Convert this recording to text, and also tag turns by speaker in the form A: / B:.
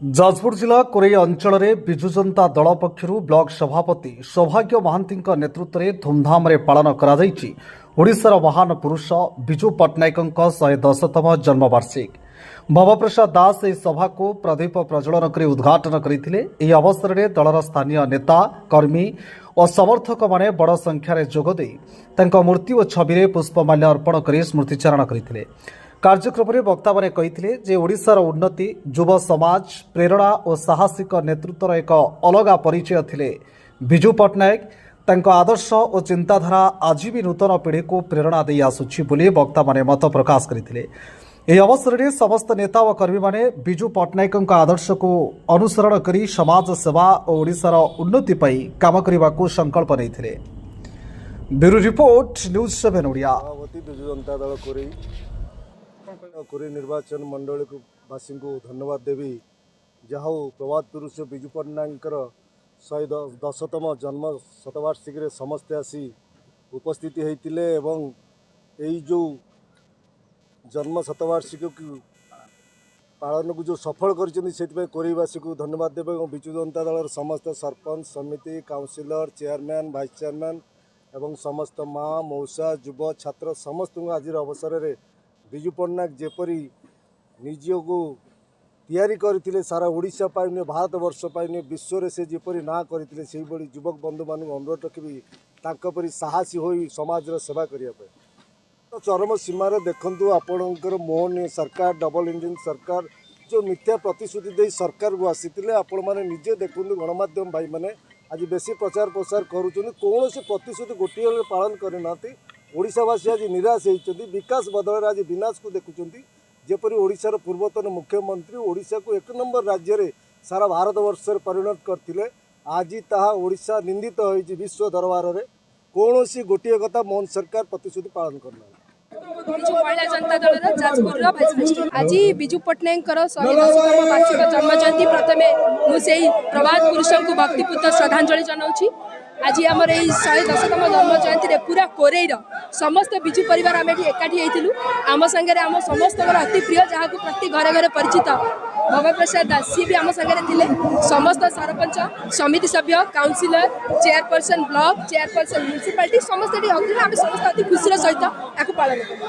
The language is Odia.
A: ଯାଜପୁର ଜିଲ୍ଲା କୋରେଇ ଅଞ୍ଚଳରେ ବିଜୁ ଜନତା ଦଳ ପକ୍ଷରୁ ବ୍ଲକ ସଭାପତି ସୌଭାଗ୍ୟ ମହାନ୍ତିଙ୍କ ନେତୃତ୍ୱରେ ଧୁମ୍ଧାମରେ ପାଳନ କରାଯାଇଛି ଓଡ଼ିଶାର ମହାନ ପୁରୁଷ ବିଜୁ ପଟ୍ଟନାୟକଙ୍କ 110ତମ ଜନ୍ମବାର୍ଷିକୀ। ଭବପ୍ରସାଦ ଦାସ ଏହି ସଭାକୁ ପ୍ରଦୀପ ପ୍ରଜ୍ୱଳନ କରି ଉଦ୍ଘାଟନ କରିଥିଲେ। ଏହି ଅବସରରେ ଦଳର ସ୍ଥାନୀୟ ନେତା, କର୍ମୀ ଓ ସମର୍ଥକମାନେ ବଡ଼ ସଂଖ୍ୟାରେ ଯୋଗଦେଇ ତାଙ୍କ ମୂର୍ତ୍ତି ଓ ଛବିରେ ପୁଷ୍ପମାଲ୍ୟ ଅର୍ପଣ କରି ସ୍ମୃତିଚାରଣ କରିଥିଲେ। କାର୍ଯ୍ୟକ୍ରମରେ ବକ୍ତାମାନେ କହିଥିଲେ ଯେ ଓଡ଼ିଶାର ଉନ୍ନତି, ଯୁବ ସମାଜ ପ୍ରେରଣା ଓ ସାହସିକ ନେତୃତ୍ୱର ଏକ ଅଲଗା ପରିଚୟ ଥିଲେ ବିଜୁ ପଟ୍ଟନାୟକ। ତାଙ୍କ ଆଦର୍ଶ ଓ ଚିନ୍ତାଧାରା ଆଜି ବି ନୂତନ ପିଢ଼ିକୁ ପ୍ରେରଣା ଦେଇ ଆସୁଛି ବୋଲି ବକ୍ତାମାନେ ମତ ପ୍ରକାଶ କରିଥିଲେ। ଏହି ଅବସରରେ ସମସ୍ତ ନେତା ଓ କର୍ମୀମାନେ ବିଜୁ ପଟ୍ଟନାୟକଙ୍କ ଆଦର୍ଶକୁ ଅନୁସରଣ କରି ସମାଜ ସେବା ଓ ଓଡ଼ିଶାର ଉନ୍ନତି ପାଇଁ କାମ କରିବାକୁ ସଂକଳ୍ପ ନେଇଥିଲେ। Bureau report, news 7 Odia.
B: ସଭାପତି, ବିଜୁ ଜନତା ଦଳ, କୋରେଇ। କୋରେଇ ନିର୍ବାଚନ ମଣ୍ଡଳୀକୁ ବାସୀଙ୍କୁ ଧନ୍ୟବାଦ ଦେବି। ଯାହା ହଉ, ପ୍ରବାଦ ପୁରୁଷ ବିଜୁ ପଟ୍ଟନାୟକଙ୍କର 110ତମ ଜନ୍ମ ଶତବାର୍ଷିକୀରେ ସମସ୍ତେ ଆସି ଉପସ୍ଥିତି ହେଇଥିଲେ ଏବଂ ଏଇ ଯେଉଁ ଜନ୍ମ ଶତବାର୍ଷିକୀକୁ ପାଳନକୁ ଯେଉଁ ସଫଳ କରିଛନ୍ତି, ସେଥିପାଇଁ କୋରେଇବାସୀକୁ ଧନ୍ୟବାଦ ଦେବେ ଏବଂ ବିଜୁ ଜନତା ଦଳର ସମସ୍ତ ସରପଞ୍ଚ, ସମିତି, କାଉନସିଲର, ଚେୟାରମ୍ୟାନ୍, ଭାଇସ୍ ଚେୟାରମ୍ୟାନ୍ ଏବଂ ସମସ୍ତ ମା, ମଉସା, ଯୁବ, ଛାତ୍ର ସମସ୍ତଙ୍କୁ ଆଜିର ଅବସରରେ ବିଜୁ ପଟ୍ଟନାୟକ ଯେପରି ନିଜକୁ ତିଆରି କରିଥିଲେ, ସାରା ଓଡ଼ିଶା ପାଇଁ ନୁହେଁ, ଭାରତବର୍ଷ ପାଇଁ ନୁହେଁ, ବିଶ୍ୱରେ ସେ ଯେପରି ନାଁ କରିଥିଲେ, ସେଇଭଳି ଯୁବକ ବନ୍ଧୁମାନଙ୍କୁ ଅନୁରୋଧ ରଖିବି ତାଙ୍କ ପରି ସାହସୀ ହୋଇ ସମାଜର ସେବା କରିବା ପାଇଁ। ତ ଚରମ ସୀମାରେ ଦେଖନ୍ତୁ, ଆପଣଙ୍କର ମୋହନ ସରକାର, ଡବଲ ଇଞ୍ଜିନ୍ ସରକାର ଯେଉଁ ମିଥ୍ୟା ପ୍ରତିଶ୍ରୁତି ଦେଇ ସରକାରକୁ ଆସିଥିଲେ, ଆପଣମାନେ ନିଜେ ଦେଖନ୍ତୁ। ଗଣମାଧ୍ୟମ ଭାଇମାନେ ଆଜି ବେଶୀ ପ୍ରଚାର ପ୍ରସାର କରୁଛନ୍ତି। କୌଣସି ପ୍ରତିଶ୍ରୁତି ଗୋଟିଏ ହେଲେ ପାଳନ କରିନାହାନ୍ତି। ଓଡ଼ିଶାବାସୀ ଆଜି ନିରାଶ ହେଇଛନ୍ତି। ବିକାଶ ବଦଳରେ ଆଜି ବିନାଶକୁ ଦେଖୁଛନ୍ତି। ଯେପରି ଓଡ଼ିଶାର ପୂର୍ବତନ ମୁଖ୍ୟମନ୍ତ୍ରୀ ଓଡ଼ିଶାକୁ ଏକ ନମ୍ବର ରାଜ୍ୟରେ ସାରା ଭାରତବର୍ଷରେ ପରିଣତ କରିଥିଲେ, ଆଜି ତାହା ଓଡ଼ିଶା ନିନ୍ଦିତ ହୋଇଛି ବିଶ୍ୱ ଦରବାରରେ। କୌଣସି ଗୋଟିଏ କଥା ମୋହନ ସରକାର ପ୍ରତିଶ୍ରୁତି ପାଳନ କରିନାହାନ୍ତି।
C: ବିଜୁ ମହିଳା ଜନତା ଦଳର ଯାଜପୁରର ଭାଇସ୍ ପ୍ରେସିଡେଣ୍ଟ। ଆଜି ବିଜୁ ପଟ୍ଟନାୟକଙ୍କର 110ତମ ବାର୍ଷିକ ଜନ୍ମ ଜୟନ୍ତୀ। ପ୍ରଥମେ ମୁଁ ସେଇ ପ୍ରବାଦ ପୁରୁଷଙ୍କୁ ଭକ୍ତିପୂତ ଶ୍ରଦ୍ଧାଞ୍ଜଳି ଜଣାଉଛି। ଆଜି ଆମର ଏଇ 110ତମ ଜନ୍ମ ଜୟନ୍ତୀରେ ପୁରା କୋରେଇର ସମସ୍ତ ବିଜୁ ପରିବାର ଆମେ ଏଠି ଏକାଠି ହେଇଥିଲୁ। ଆମ ସାଙ୍ଗରେ ଆମ ସମସ୍ତଙ୍କର ଅତି ପ୍ରିୟ, ଯାହାକୁ ପ୍ରତି ଘରେ ଘରେ ପରିଚିତ, ଭବପ୍ରସାଦ ଦାସ, ସିଏ ବି ଆମ ସାଙ୍ଗରେ ଥିଲେ। ସମସ୍ତ ସରପଞ୍ଚ, ସମିତି ସଭ୍ୟ, councillor, chairperson block, chairperson municipality ସମସ୍ତେ ଏଠି ଅଛନ୍ତି। ଆମେ ସମସ୍ତେ ଅତି ଖୁସିର ସହିତ ଏହାକୁ ପାଳନ କରୁ।